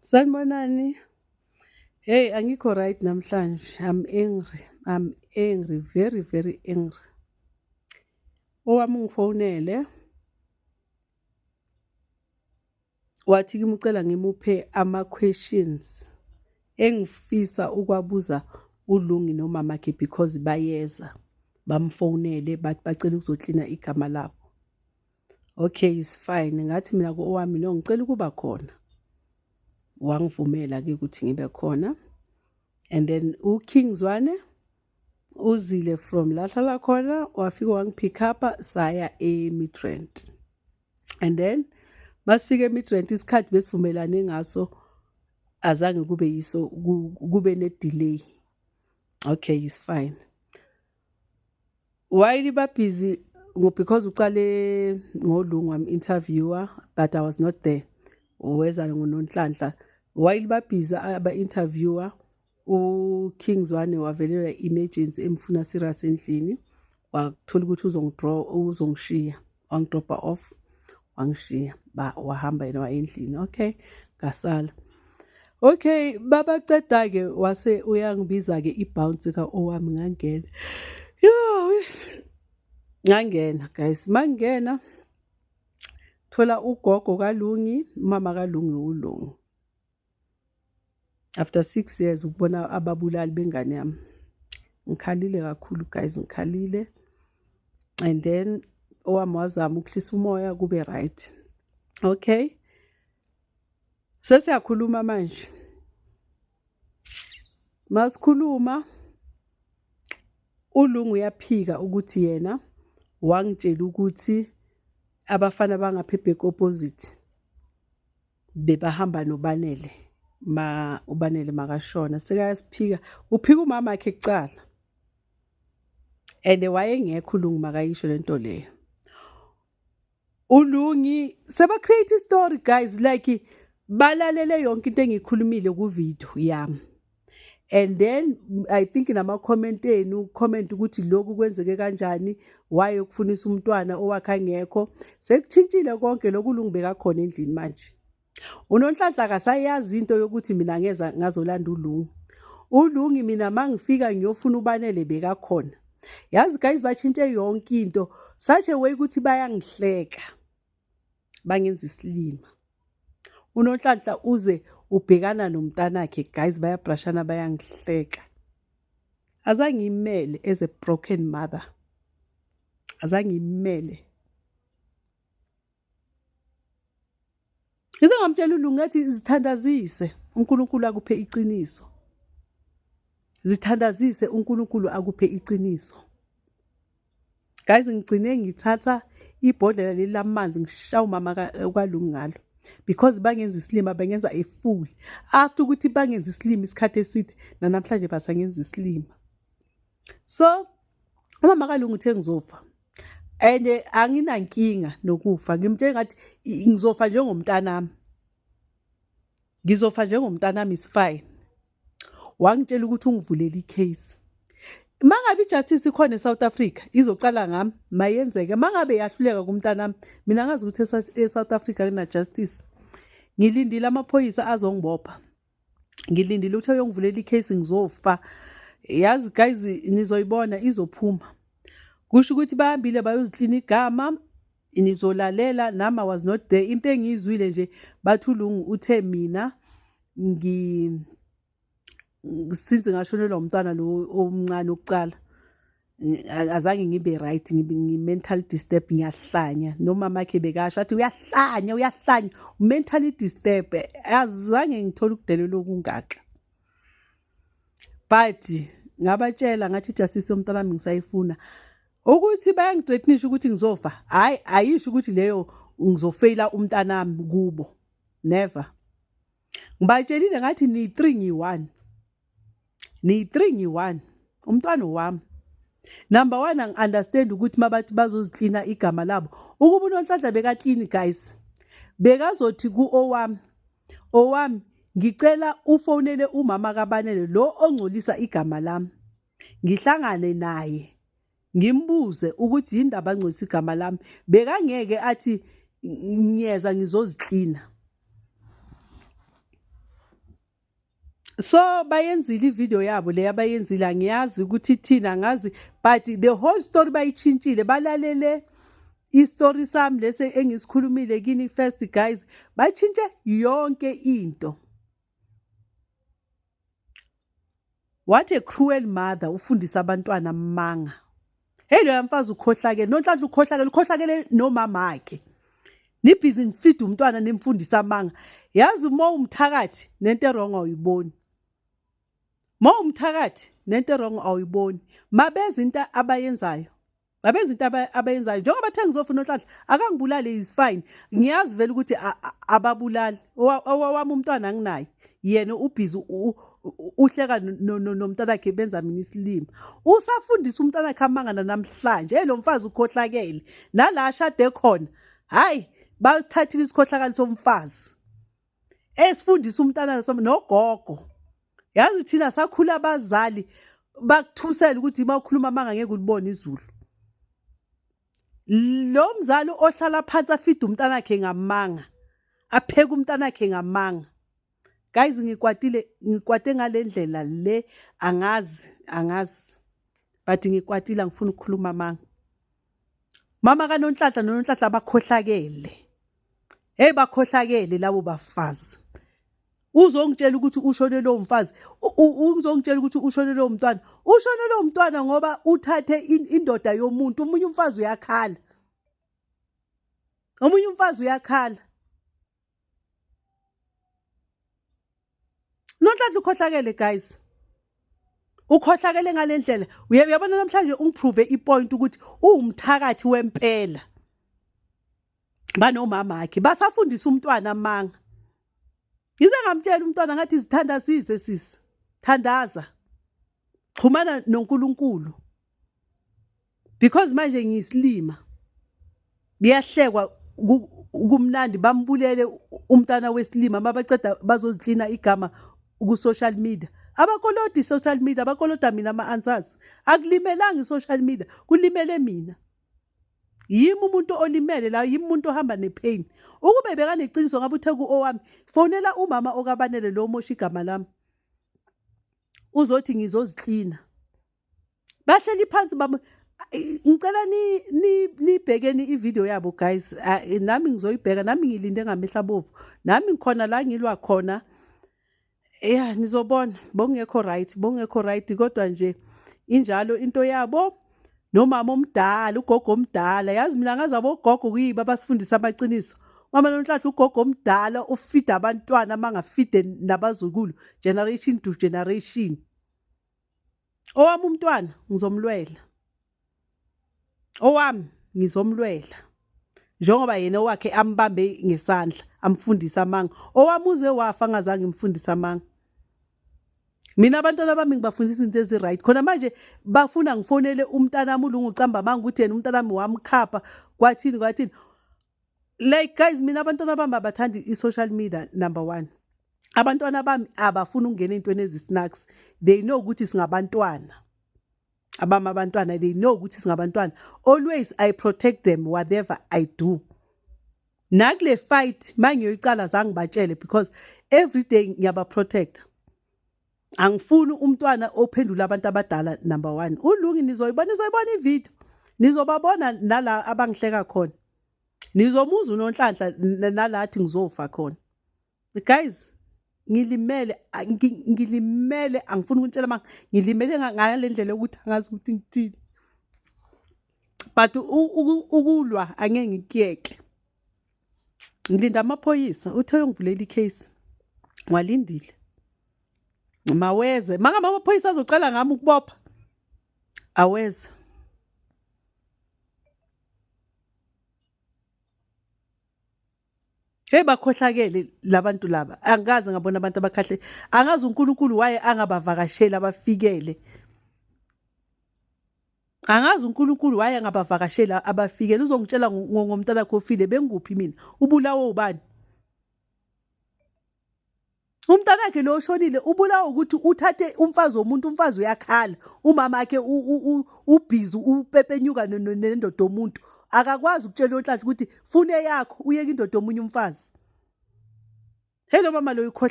Sanibonani. Hey, angikho right namhlanje. I'm angry. I'm angry, very very angry. Owami ungifonele wathi kimi ucela ngimuphe ama-questions engifisa ukwabuza uLungi nomamakhe because bayeza bamfonele bathi bacela ukuzoklina igama labo. Okay, is fine. Ngathi mina kowami no ngicela ukuba khona. Wangivumela ke ukuthi ngibe khona. And then uKing Zwane uzile from la hlala khona wafika wangipick up saya eMidrand. And then masifika eMidrand isikhathi besivumelane ngaso azange kube yiso kube ne delay. Okay, is fine. While ba busy because uqale ngolungu wami interviewer but I was not there. Weza ngoNonhlanhla. While ba busy aba interviewer uKing Zwane wavelelwa emergency emfuna serious endlini wathola ukuthi uzongidraw uzongishiya wangidropa off wangishiya ba wahamba yena waya endlini. Okay, ngasala. Okay, babaceda-ke wase uyangibiza-ke i-bounce ka-owami ngangena. Yo, ngangena guys, mangena thola ugogo kaLungi, umama kaLungi uLungi. After 6 years ukubona ababulali bengane yami. Ngikhalile kakhulu guys, ngikhalile. And then owami wazama ukuhlisa umoya kube right. Okay. Sesiyakhuluma manje. Masikhuluma uLungu uyaphika ukuthi yena wangitshela ukuthi abafana bangapha back opposite bebahamba noBanele ma uBanele makashona sekayasiphika uphika umama wakhe kucala and wayengekho uLungu makayisho lento leyo. uLungi seba create story guys, like balalele yonke into engiyikhulumile ku video yami and then I think nama comment enu comment ukuthi lokhu kwenzeke kanjani, why ukufunisa umntwana owakhe angekho. Sekuchintshile konke lokhu, uLungi bekakhona endlini manje. UNonhlanhla akasayazi into yokuthi mina ngeza ngazolanda uLungi. ULungi mina mangifika ngiyofuna uBanele bekakhona. Yazi guys, batshintshe yonke into such a way ukuthi bayangihleka, bangenza isilima. UNonhlanhla uze ubhekana nomntanakhe guys, bayabrashana bayangihleka. Azange ngimele as a broken mother, azange ngimele. Ngize ngamtshela uLungi ngathi zithandazise uNkulunkulu akuphe iqiniso. Zithandazise uNkulunkulu akuphe iqiniso. Guys, ngigcine ngithatha ibhodlela leli lamanzi ngishaya umama kaLungi ngalo because bangenza isilima, bangenza a fool. After ukuthi bangenza isilima isikhathi eside namhlanje basangenza isilima. So umama kaLungi uthe ngizofa and anginankinga nokufa. Ngimtshela ngathi ngizofa njengomntanami, ngizofa njengomntanami is fine. Wangitshela ukuthi ungivulela icase. Mangabe ijustice ikhona eSouth Africa izocala ngami, mayenzeke. Mangabe yahluleka kumntanami, mina ngazi ukuthi eSouth Africa kuna justice. Ngilindile amaphoyisa azongibopha, ngilindile ukuthi ayongivulela icase, ngizofa. Yazi guys, nizoyibona izophuma. Kusho ukuthi bahambile bayoziklina igama, nizolalela. Nami I was not there. Into engiyizwile nje bathi uLungu uthe mina ngi since ngashonelwa umntwana lo omncane okucala azange ngibe right, ngi-mental disturb, ngiyahlanya. Nomama wakhe bekasho athi uyahlanya, uyahlanya, mentally disturb. Azange ngithole ukudelela okungaka, but ngabatshela ngathi ijustice yomntanami ngisayifuna. Ukuthi bayangithreatenisha ukuthi ngizofa, hayi, ayisho ukuthi leyo ngizofeyila umntanami kubo, never. Ngibatshelile ngathi ni-3 ngiyi-1, ni-3 ngiyi-1, umntwana wami. Number 1, angi-understand ukuthi mabathi bazoziklina igama labo. Ukuba uNonhlanhla bekaklini guys, bekazothi ku-owami, owami ngicela ufonele umama kaBanele lo ongcolisa igama lami, ngihlangane naye ngimbuze ukuthi yindaba angcolisa igama lami. Bekangeke athi ngiyeza ngizoziklina. So bayenzile ivideo yabo le abayenzile, angiyazi ukuthi thina angazi, but the whole story bayitshintshile. Balalele istory sami lesi engisikhulumile kini first guys, batshintshe yonke into. What a cruel mother, ufundisa abantwana amanga. Hey, loya mfazi ukhohlakele, Nonhlanhla ukhohlakele, ukhohlakele nomama wakhe. Nibhizi nifida umntwana nimfundisa amanga. Yazi uma umthakathi nento erong awuyiboni. Uma umthakathi nento erong awuyiboni. Mabeza into abayenzayo. Mabeza into abayenzayo. Njengoba bathe ngizofuna uNhlanhla, akangibulale is fine. Ngiyazi vele ukuthi ababulali. Owami umntwana anginaye. Yena ubhizi uhleka nomntanakhe benza mina isilima. Usafundisa umntanakhe amanga namhlanje. Hey, lo mfazi ukhohlakele. Nala ashade khona. Hayi, basithathile isikhohlakalo somfazi. Esifundisa umntana nogogo. Yazi thina sakhula abazali bakuthusela ukuthi uma ukhuluma amanga ngeke ulibone izulu. Lo mzali ohlala phansi afide umntanakhe ngamanga, apheke umntanakhe ngamanga. Guys, ngikwatile, ngikwate ngale ndlela le, angazi, angazi. But ngikwatile, angifuni ukukhuluma amanga. Mama kaNonhlanhla noNonhlanhla bakhohlakele. Hey, bakhohlakele labo bafazi. Uzongitshela ukuthi ushone lo mfazi, uzongitshela ukuthi ushone lo mntwana. Ushone lo mntwana ngoba uthathe indoda yomuntu. Omunye umfazi uyakhala. Omunye umfazi uyakhala. Nonhlanhla ukhohlakele guys. Ukhohlakele ngalendlela. Uyabona namhlanje ungiprove ipoint ukuthi uwumthakathi wempela. Banomama wakhe basafundisa umntwana amanga. Ngize ngamtshela umntwana ngathi zithandazise sisi. Thandaza. Xhumana noNkulunkulu. Because manje ngiyisilima. Kuyahlekwa kumnandi, bambulele umntana wesilima, mabaceda bazoziklina igama ku social media. Abakolodi social media, abakoloda mina ama answers. Akulimelanga i-social media, kulimele mina. Yimi umuntu olimele la, yimi umuntu ohamba nepain. Ukube bekaneqiniso ngabe uthe ku owami, fonela umama okabanele lo mosha igama lami. Uzothi ngizoziklina. Bahleli phansi bam, ngicela nibhekeni ivideo yabo guys. Nami ngizoyibheka, nami ngilinde ngamehla abovu. Nami ngikhona la ngilwa khona. Yeah, nizobona bongekho right, bongekho right, kodwa nje injalo into yabo. Nomama omdala, ugogo omdala, yazi mina ngazi abogogo kuyibo abasifundisa amaqiniso. Mama Nonhlanhla ugogo omdala ufida abantwana mangafide nabazukulu generation to generation. Owami umntwana ngizomlwela. Owami ngizomlwela. Njengoba yena owakhe ambambe ngesandla amfundisa amanga. Owami uze wafa angazange ngimfundise amanga. Mina abantwana bami ngibafundisa izinto ezi-right. Khona manje bafuna ngifonele umntanami ulungu ucamba amanga ukuthi yena umntanami wamkhapha kwathini kwathini. Like guys, mina abantwana bami abathandi i-social media number 1. Abantwana bami abafuni ukungena ey'ntweni ezi-snacks. They know ukuthi singabantwana. Abami abantwana, they know ukuthi singabantwana. Always I protect them whatever I do. Nakule fight mangiyoyiqala zange ngibatshele because every day ngiyabaprotect. Angifuni umntwana ophendula abantu abadala number 1. Ulungi nizoyibona, nizoyibona ivideo. Nizobabona nala abangihleka khona. Nizomuza uNonhlanhla nalathi ngizofa khona. Guys, ngilimele, ngilimele, angifuni ukutshela manga, ngilimele ngale ndlela yokuthi angazi ukuthi ngithini. But ukulwa angeke ngikuyeke. Ngilinda amaphoyisa, uthe uyongivulela icase. Ngiwalindile. Maweze, mangaba amaphoyisa azocela ngami ukubopha. Aweze. Hey, bakhohlakele labantu laba. Angikaze ngabona abantu abakhahle. Angazi uNkulunkulu waye angabavakasheli abafikele. Angazi uNkulunkulu waye angabavakasheli abafikele. Uzongitshela ngomntana wakho ofile, benguphi mina? Ubulawe ubani? Umntana wakhe lo oshonile ubulawa ukuthi uthathe umfazi womuntu, umfazi uyakhala. Umama wakhe ubhizi upepenyuka nendoda yomuntu. Akakwazi ukutshela uNhlanhla ukuthi fune yakho uyeke indoda yomunye umfazi. Hey, lo mama lo ukhohlakele.